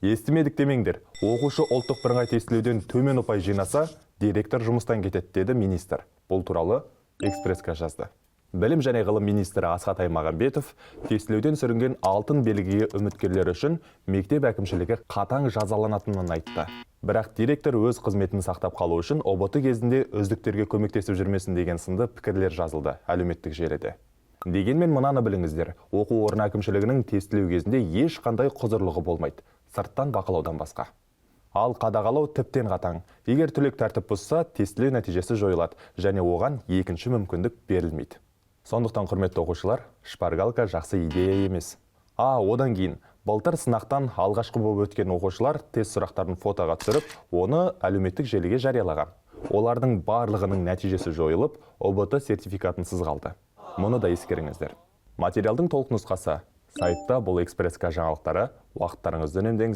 Естімедік демеңдер, оқушы ұлттық бірыңғай тестілеуден төмен ұпай жинаса, директор жұмыстан кетеді, деді министр. Бұл туралы «Экспреска» жазды. Білім және ғылым министрі Асхат Аймағамбетов тестілеуден сүрінген алтын белгіге үміткерлер үшін мектеп әкімшілігі қатаң жазаланатынын айтты. Бірақ директор өз қызметін сақтап қалу үшін ҰБТ кезінде үздіктерге көмектесіп жүрмесін деген сынды пікірлер жазылды әлеуметтік желіде. Дегенмен мынаны біліңіздер: оқу орны әкімшілігінің тестілеу кезінде ешқандай құзырлығы болмайды, сырттан бақылаудан басқа. Ал қадағалау тіптен қатаң. Егер түлек тәртіп бұзса, тестілеу нәтижесі жойылады және оған екінші мүмкіндік берілмейді. Сондықтан, құрметті оқушылар, шпаргалка жақсы идея емес. А одан кейін былтыр сынақтан алғашқы болып өткен оқушылар тест сұрақтарын фотоға түсіріп, оны әлеуметтік желіге жариялаған. Олардың барлығының нәтижесі жойылып, ҰБТ сертификатынсыз қалды. Мұны да ескеріңіздер. Материалдың толық нұсқасы сайтта. Бұл «Экспресс» жаңалықтары. Уақыттарыңызды үнемдеңіздер.